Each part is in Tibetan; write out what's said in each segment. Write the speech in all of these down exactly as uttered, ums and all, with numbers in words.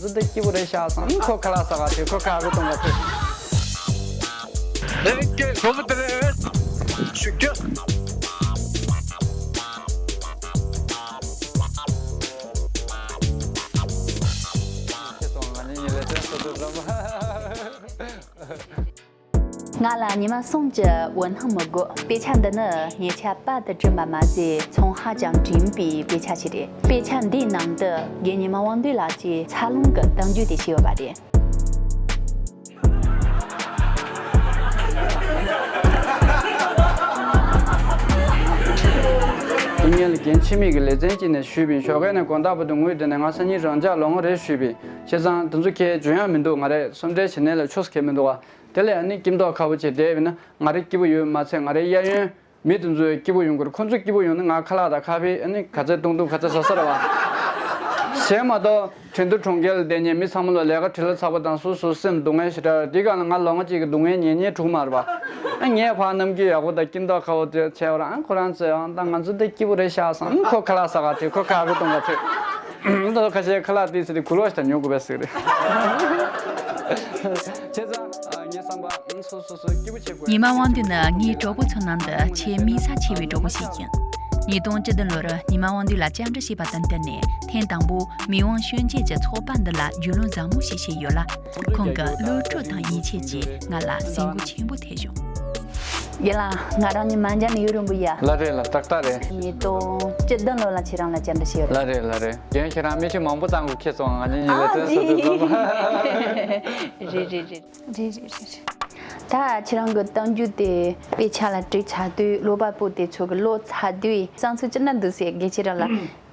ཟི་འདི་སྐྱིད་པོ་རེད་ཤག་བསམ། ཁོ་ཁ་ལག་ཟ་ག་ཁྲིད། ཁོ་ཁ་ཁུ་གཏོང་ག་ཁྲིད། ལས་ཀའི་གོ་བ་དེ་རེད། ཞུ་རྒྱུ། ཁྱེད་ཚོ་ང་གཉིས་ལས་དོན་སོ་སོ་བསམ། ང་ལ་ཉི་མ་གསུམ་གྱི་འོད་སྣང་མི་དགོས། དཔེ་ཆ་འདི་ནི་ཉེ་ཆར་པར་དུ་བསྐྲུན་པ་མ་ཟད། ཚོང་ཧ་ཅང་འགྲིག་པའི་དཔེ་ཆ་ཞིག་རེད། དཔེ་ཆ་འདིའི་ནང་དུ་རྒན་ཉི་མ་དབང་འདུས་ལགས་ཀྱི་འཚར་ལོངས་ཀྱི་གཏམ་རྒྱུད་དེ་བྲིས་ཡོད་པ་རེད། དེ་སྔོན་ལ་རྒན་འཆི་མེད་ཀྱི་ལེ་ཚན་གཅིག་ནས་ཞུས་པ་ཡིན། ཞོགས་ཀས་ནས་དགོང་དག་བར་དུ་ངུས་བསྡད་ནས། ང་སང་ཉིན་རང་འཇགས་ལོང་བ་རེད་ཞུས་པ་ཡིན། བྱས་ཙང་དེ་ཚོ་ཁྱེད་འཇོན་ཡག་མི་འདུག་ང་རེ་སུམ་སྒྲིལ་བྱེད་ནས་ལ་ཆོས་སུ་ཁེལ་མི་འདུག་བ། དེ་ལས་ཨ་ནི་སྐྱིད་མདོག་ཁ་པོ་བྱས་བསྡད་པ་ཡིན་ན། ང་རེ་སྐྱིད་པོ་ཡོད་མ་ཚད། ང་རེ་གཡས་གཡོན་མི་དེ་ཚོ་སྐྱིད་པོ་ཡོང་གི་རེད། ཁོ་ཚོ་སྐྱིད་པོ་ཡོང་ན་ང་ཁ་ལག་དང་ཁ་ཕྱེ་ཨ་ནི་ག་ཚད་བཏུང་བཏུང་ག་ཚད་ཟ་ས་རེད་བ། གཞན་མ་གཏོགས་ཁྲིན་ཏུ་གྲོང་ཁྱེར་ལ་བསྡད་མཁན་མི་ཚང་མ་ལ་ལས་ཀ་བྲེལ་བ་ཚ་པོ་དང་། སོ་སོ་སེམས་སྡུག་བསྔལ་ཞེ་དྲག་རེད། དེ་སྒང་ལ་ང་ལོ་ངོ་གཅིག་གི་སྡུག་བསྔལ་ཉན་ཉན་འགྲིག་མ་རེད་བ། ཨ་ངས་ཕར་རྣམ་འགྱུར་ཡག་པོ་དང་སྐྱིད་མདོག་ཁ་པོ་དེ་བྱས་པ་རང་ཁོ་རང་ཚོས་ཡང་ད་ང་ཚོ་འདི་སྐྱིད་པོ་རེད་ཤག་བསམ། ཁོ་ཁ་ལག་ཟ་ག་ཁྲིད། ཁོ་ཁ་ཁུ་གཏོང་ག་ཁྲིད། ད་ཁ་ཤས་ཁ་ལག་དེ་ཚོ་དེ་གུ་ལོ་ཞིག་དང་ཉོ་དགོས་པས་ཟེར་གི་རེད། བྱས་ཙང་ངའི་བསམ་པ་སོ་སོ་སོ་སྐྱིད་པོ་བྱེད་དགོས། ཉི་མ་དབང་འདུས་ནི་ངའི་གྲོགས་པོ་ཚོའི་ནང་དུ་ཆེས་མི་ཚེ་ཆེ་བའི་གྲོགས་པོ་ཞིག་ཡིན། ཉིས་སྟོང་བཅུ་བདུན་ལོར་ཉི་མ་དབང་འདུས་ལ་བཅར་འདྲི་བྱས་པ་དང་བསྟུན་ནས། ཐེངས་དང་པོ་མི་དབང་ཤོན་ཅེ་གྱི་ཚོགས་པ་འདི་ལ་རྒྱུས་ལོན་བཟང་མོ་ཞིག་བྱས་ཡོད་ལ། ཁོང་གི་བློ་གྲོས་དང་ཡིད་ཆེས་ཀྱིས་ང་ལ་སེམས་འགུལ་ཆེན་པོ་ཐེབས་བྱུང་། རྒན་ལགས། ང་རང་གཉིས་མ་མཇལ་ནས་ཡུན་རིང་པོ་ཡ། ལགས་རེད་ལགས། ཏག་ཏག་རེད། ཉིས་སྟོང་བཅུ་བདུན་ལོ་ལ་ཁྱེད་རང་ལ་བཅར་འདྲི་བྱས་ཡོད། ལགས་རེད་ལགས་རེད། རྒན་ཁྱེད་རང་མི་ཆུང་མང་པོ་བཏང་དགོས། ཁྱེད་ཚོ་ང་གཉིས་གཉིས་ལས་དོན་ས་དུ་བསམ། རེད་རེད་རེད། རེད་རེད་རེད། ད་ཁྱེད་རང་གི་གཏམ་རྒྱུད་དེ་དཔེ་ཆ་ལ་བྲིས་ཚར་དུས། ཀློག་པ་པོ་དེ་ཚོ་གི་ཀློག་ཚར་དུས་བསམ་ཚུལ་ཅི་འདྲ་འདུག་ཟེར་རྒན་ཁྱེད་རང་ལ་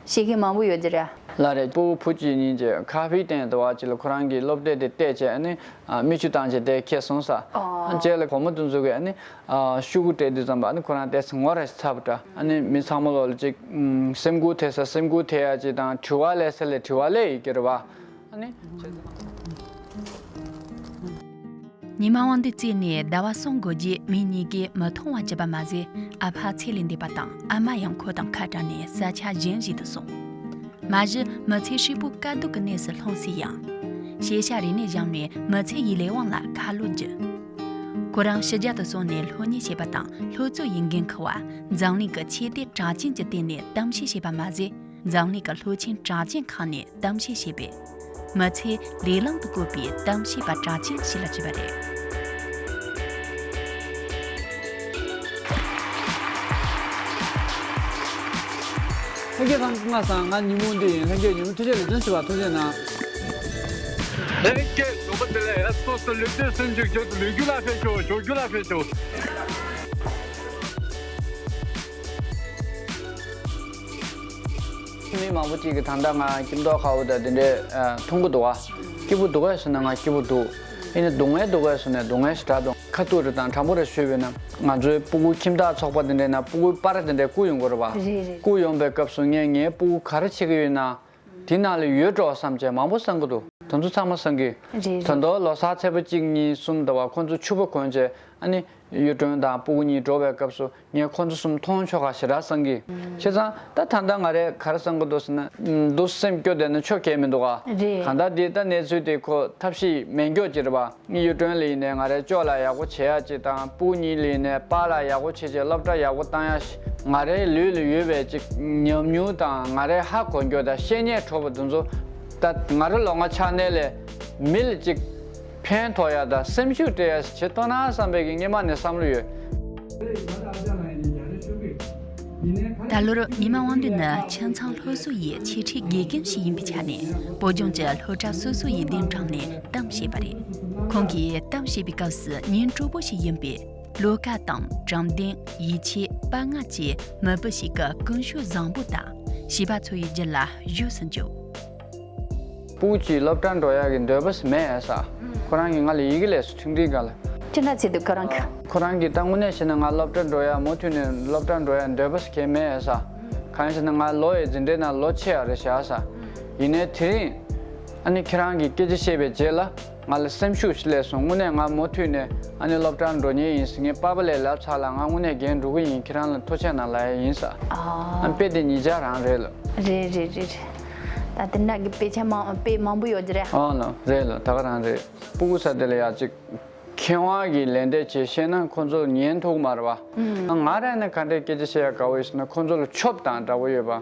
བཤད་མཁན་མང་པོ་ཡོད་ཀྱི་རེད། ལགས་རེད། སྤུ་གུ་བུ་གཅིག་གཉིས་ཀྱིས་ཁ་ཕྱེ་སྟེང་དུ་བ་ཅིག་ལ་ཁོ་རང་གི་སློབ་གྲྭ་དེ་བལྟས་བྱས། ཨ་ནི་ཨ་མིག་ཆུ་བཏང་བྱས་དེ་ཁྱེར་སོང་ས། ཨོ། རྗེས་ལ་བུ་མོ་དེ་ཚོ་གིས་ཨ་ནི་ཨ་ཤོག་གུ་སྤྲད་དུས་ཙམ་པ། ཨ་ནི་ཁོ་རང་དེ་ངོ་ར་ཞིག་ཚ་པོ་འདྲ། ཨ་ནི་མི་ཚང་མ་ལོ་ལ་ཅིག་ཨམ་སེམས་འགུལ་ཐེབས་ས་སེམས་འགུལ་ཐེབས་ཡ་ཅིག་དང་། དྲི་བ་སླེབས་ས་ལ་དྲི་བ་སླེབས་ཡོད་ཀྱི་རེད་བ། ཨ་ནི། ཉི་མ་དབང་འདུས་བཙས་ནས་ཟླ་བ་གསུམ་འགོར་རྗེས་མི་གཉིས་ཀས་མི་མཐོང་བ་བྱས་པ་མ་ཟད། ཨ་ཕ་ཚེ་ལས་འདས་པ་དང་། ཨ་མ་ཡང་ཁོ་དང་ཁ་བྲལ་ནས་ས་ཆ་གཞན་ཞིག་ཏུ་སོང་། མ་གཞི་མི་ཚེ་ཧྲིལ་པོ་དཀའ་སྡུག་གི་གནས་སུ་ལྷུང་སྲིད་ཡང་། ཤེས་བྱ་རིག་གནས་སྦྱངས་ནས་མི་ཚེ་ཡི་ལས་དབང་ལ་ཁ་ལོ་བསྒྱུར། ཁོ་རང་ཕྱི་རྒྱལ་དུ་སོང་ནས་སློབ་གཉེར་བྱས་པ་དང་། སློབ་གཙོ་ཡི་འགན་འཁུར་བ། འཛམ་གླིང་གི་ཆོས་དད་གྲགས་ཅན་གྱི་སྟེང་ནས་གཏམ་བཤད་བྱས་པ་མ་ཟད། འཛམ་གླིང་གི་སློབ་ཆེན་གྲགས་ཅན་ཁག་ནས་གཏམ་བཤད་བྱས་པས། མི་ཚེ་ལས་བླང་དུ་བཀོད་པའི་གཏམ་བཤད་པ་གྲགས་ཅན་ཞིག་ལ་གྱུར་པ་རེད། ལྷན་རྒྱས་ཚང་མ་སྐུ་ཁམས་བཟང་། ང་ཉི་མ་དབང་འདུས་ཡིན། ལྷན་རྒྱས་ཉི་མ་ཐུགས་རྗེ་ལེགས་མཚན་ཞུ་བ། ཐུགས་རྗེ་གནང་། ལྷན་རྒྱས་ཚང་མ་བདེ་ལེགས། སོ་སོ་ལུས་རྩལ་སེམས་ཅན་རྒྱུད་དུ་ལུས་རྒྱུད་ལ་ཕན་ཆོག་ཞོགས་རྒྱུད་ལ་ཕན་ཆོག་མི་མང་པོ་ཅིག་གིས་ད་ལྟ་ང་སྐྱིད་མདོག་ཁ་པོ་དང་དེ་འདྲའི་ཨ་མཐོང་གི་འདུག་བ། སྐྱིད་པོ་འདུག་གས་ཟེར་ན་ང་སྐྱིད་པོ་འདུག་ཡིན་ནའི་སྡུག་བསྔལ་འདུག་གས་ཟེར་ན་སྡུག་བསྔལ་ཞེ་དྲག་འདུག་ཁ་ཐུག་རེ་དང་དྲང་པོ་རེ་ཞུས་པ་ཡིན་ན། ང་ཚོའི་སྤུ་གུ་ཁྱིམ་བདག་ཚོགས་པ་དེ་འདྲའི་ནང་སྤུ་གུའི་པར་དེ་འདྲ་བསྐུར་ཡོང་གི་རེད་བ། རེད་རེད། བསྐུར་ཡོང་པའི་སྐབས་སུ་ངས་ངའི་སྤུ་གུ་ག་རེ་བྱེད་ཀྱི་ཡོད་ན། དེ་ནང་ལ་ཡོད་འགྲོ་བསམ་བྱས་མང་པོ་བསམ་གྱི་འདུག་དེ་ཚོ་ཚང་མ་བསམ་གྱི། རེད་རེད། ད་དུང་ལོ་གསར་ཚེས་པ་གཅིག་གཉིས་གསུམ་དུ་བ་ཁོ་ཚོ་ཕྱུ་པ་གོན་བྱས། ཨ་ནི་གཡུ་སྒྲོན་དང་སྤུ་གུ་གཉིས་འགྲོ་བའི་སྐབས་སུ་ངས་ཁོ་ཚོ་གསུམ་མཐོང་ཆོག་ག་ཞེ་དྲག་བསམ་གྱི། བྱས་ཙང་ད་ད་ལྟ་ང་རས་ག་རེ་བསམ་གྱི་འདུག་ཟེར་ན། འདུག་སེམས་སྐྱོ་བསྡད་ན་ཆོ་གས་མི་འདུག་ག་རེད། གང་ལྟར་འདི་ལྟ་གནས་ཚུལ་དེ་ཁོ་ཐབས་ཤེས་མེད་མགྱོགས་ཅིག་རེད་བ། གཡུ་སྒྲོན་ལ་ཡིན་ནའི་ང་རའི་ཅོག་ལ་ཡག་པོ་བྱེད་ཡ་ཅིག་དང་། སྤུ་གུ་གཉིས་ལ་ཡིན་ནའི་པཱ་ལགས་ཡག་པོ་བྱེད་ཅིག་སློབ་གྲྭ་ཡག་པོ་བཏང་ཡ་ཞིག་ང་རའི་ལུས་ལ་ཡོད་པའི་ཅིག་ཉམས་མྱོང་དང་། ང་རའི་ཧ་གོ་མགྱོགས་དང་བཤད་ཉན་འཕྲོད་པ་དེ་ཚོ། ད་ང་རའི་ལོ་ངོ་ཆགས་ནའི་ལས་མི་ལ་ཅིག་ཕན་ཐོགས་ཡ་དང་སེམས་ཤུགས་སྤྲད་ཡ་ཞིག་བྱེད་ཐུབ་ན་བསམ་པའི་གི་སྔོན་མ་ནས་བསམ་བློ་ཡོད། ད་ལོར་ཉི་མ་དབང་འདུས་ནི་ཁྱིམ་ཚང་སློབ་གསོ་ཡི་ཆེད་ཁྲིད་དགེ་རྒན་ཞིག་ཡིན་པའི་ཆ་ནས། བོད་ལྗོངས་ཀྱི་སློབ་གྲྭ་སོ་སོ་ཡི་གདན་དྲངས་ནས་གཏམ་བཤད་པ་རེད། ཁོང་གིས་གཏམ་བཤད་པའི་སྐབས་སུ་ཉིན་དྲུག་པོ་ཞིག་ཡིན་པས། བློ་དཀར་དང་དྲང་བདེན། ཡིད་ཆེས། དཔའ་ངར་བཅས་མི་བུ་ཞིག་གི་ཀུན་སྤྱོད་བཟང་པོ་དང་བྱིས་པ་ཚོ་ཡི་རྒྱུད་ལ་བཞུགས་སུ་འཇུག་སྤུ་གུ་གཅིག་སློབ་གྲྭར་འགྲོ་ཡག་གི་འདོད་པ་ཞིག་མེད་ས། ཁོ་རང་གིས་ང་ལ་ཡི་གེ་ལས་སུ་ཁྲིམས་སྒྲིག་ག་ལ། ཅི་འདྲ་བྱེད་འདུག་ཁོ་རང་གིས། ཁོ་རང་གིས་ད་དངོས་གནས་བྱས་ན་ང་སློབ་གྲྭར་འགྲོ་ཡག་མུ་མཐུད་ནས་སློབ་གྲྭར་འགྲོ་ཡག་འདོད་པ་ཞིག་གང་ཡང་མེད་ས། གང་ཡིན་ཟེར་ན་ང་ལོ་ཡི་འཛིན་གྲྭའི་ནང་ལོ་ཆེ་བ་རེད་བཞག་ས། ཡིན་ནའི་དེ་རིང་ཨ་ནི་ཁྱེད་རང་གིས་སྐད་ཆ་བཤད་པའི་རྗེས་ལ། ང་ལ་སེམས་ཤུགས་ཤིག་སླེབས་སོང་། དངོས་གནས་ང་མུ་མཐུད་ནས་ཨ་ནི་སློབ་གྲྭར་འགྲོ་མཁན་ཡིན་ཟེར། ངའི་པ་ཕ་ལས་ལབ་ཚར་ལ། ང་དངོས་གནས་རྒན་འགྲོ་གི་ཡིན། ཁྱེད་རང་ལ་ཐུགས་རྗེ་གནང་ལབ་ཡ་ཡིན་ས། ཨ། ཨ་དཔེ་དེ་ཉེ་ཆར་རང་རེད་ལ། རེད་རེད་རེད་རེད། ད་དེ་འདྲ་གི་དཔེ་ཆ་མང་དཔེ་མང་པོ་ཡོད་ཀྱི་རེད། ཨང་ལ་རེད་ལ། ད་ག་རང་རེད། སྤུ་གུ་ས་དེ་ལ་ཡ་ཅིག་མཁས་དབང་གི་ལན་འདེབས་བྱེད་ཤེས་ན་ཁོ་ཚོ་ཉན་ཐུབ་མ་རེད་བ། ཨང་། ང་རང་ནི་ག་འདྲའི་སྐད་ཆ་བཤད་ཡ་དགའ་བོ་ཡོད་ཟེར་ན་ཁོ་ཚོ་ལ་ཆོབ་དང་འདྲ་བོ་ཡོད་པ།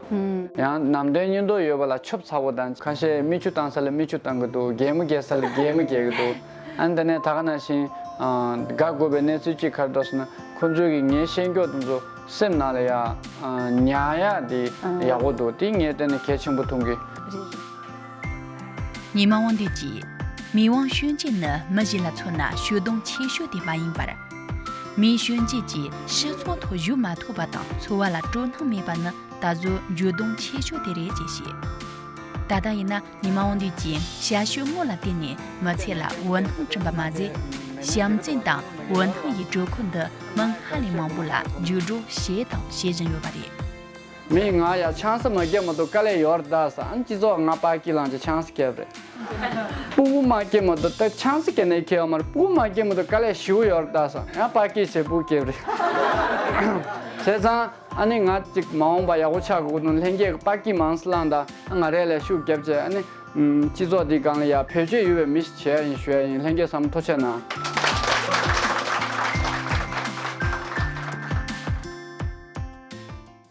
ཨང་། ཡང་ནམ་དུས་སྙིང་སྟོབས་ཡོད་པ་ལ་ཆོབ་ཚ་བོ་དང་། ཁ་ཤས་མིག་ཆུ་བཏང་ས་ལ་མིག་ཆུ་བཏང་གི་འདུག་གད་མོ་བགད་ས་ལ་གད་མོ་བགད་གི་འདུག་ཨ་ནི་དེ་ནས་ད་ག་ནང་བཞིན་དགའ་དགོས་པའི་གནས་ཚུལ་གཅིག་ག་རེ་འདུག་ཟེར་ན། ཁོ་ཚོས་ཀྱི་ངའི་ཤེས་འགྱོ་དེ་ཚོ་སེམས་ནང་ལ་ཡ་ཉར་ཡ་དེ་ཡག་པོ་འདུག་དེ་ངས་བལྟས་ནས་གལ་ཆེན་པོ་མཐོང་གི། རེད། ཉི་མ་དབང་འདུས་ཀྱིས། མི་དབང་གཞོན་སྐྱེས་ནི་མི་གཞན་ལ་མཚོན་ན་ཞེ་གདུང་ཆེ་ཤོས་དེ་མ་ཡིན་པར། མི་གཞོན་སྐྱེས་ཀྱིས་སྤྱི་ཚོགས་ཐོག་བཞུགས་མ་ཐུབ་པ་དང་འཚོ་བ་ལ་སྤྲོ་སྣང་མེད་པ་ནི་ད་གཟོད་འགྱོད་གདུང་ཆེ་ཤོས་དེ་རེད་ཅེས་བཤད། ད་ལྟ་ཡིན་ན་ཉི་མ་དབང་འདུས་ཀྱིས་ཞ་ཞུའི་དངུལ་ལ་བརྟེན་ནས་མི་ཚེ་ལ་འོད་སྣང་བསྐྲུན་པ་མ་ཟད། བྱམས་བརྩེ་དང་འོད་སྣང་ཡི་དྲོད་ཁོལ་འདི་མི་སྔར་ལས་མང་པོ་ལ་བརྒྱུད་སྒྲོག་བྱས་དང་བྱེད་བཞིན་ཡོད་པ་རེད། མི་ང་ཡ་ཆང་ས་མ་སྐྱེས་མ་གཏོགས་དཀའ་ལས་ཡོད་རེད་ད་ཟེར། ཨ་ནི་སྤྱི་ཚོགས་ང་པ་ཀི་ལངས་ཀྱི་ཆང་ས་སྐྱེས་པ་རེད། སྤུ་གུ་མ་སྐྱེས་མ་གཏོགས་ད་ཆང་ས་སྐྱེས་ནས་ཁེལ་བ་མ་རེད། སྤུ་གུ་མ་སྐྱེས་མ་གཏོགས་དཀའ་ལས་ཞེ་པོ་ཡོད་རེད་ད་ཟེར། ཡང་པ་ཀི་བྱས་སྤུ་གུ་སྐྱེས་པ་རེད། བྱས་ཙང་ཨ་ནི་ང་ཅིག་མ་འོངས་པ་ཡག་པོ་ཆགས་དགོས་ཀྱི་འདུག་ལྷན་རྒྱས་ཀྱི་པ་ཀི་མང་ཙམ་བླངས་དང་། ང་རེ་ལ་ཤུགས་རྒྱབ་བྱས། ཨ་ནི་སྤྱི་ཚོགས་འདི་སྒང་ལ་ཡ་བེད་སྤྱོད་ཡོད་པའི་མི་ཞིག་བྱས་ཡིན་ཞུ་ཡ་ཡིན། ལྷན་རྒྱས་ཚང་མ་ཐུགས་རྗེ་གནང་།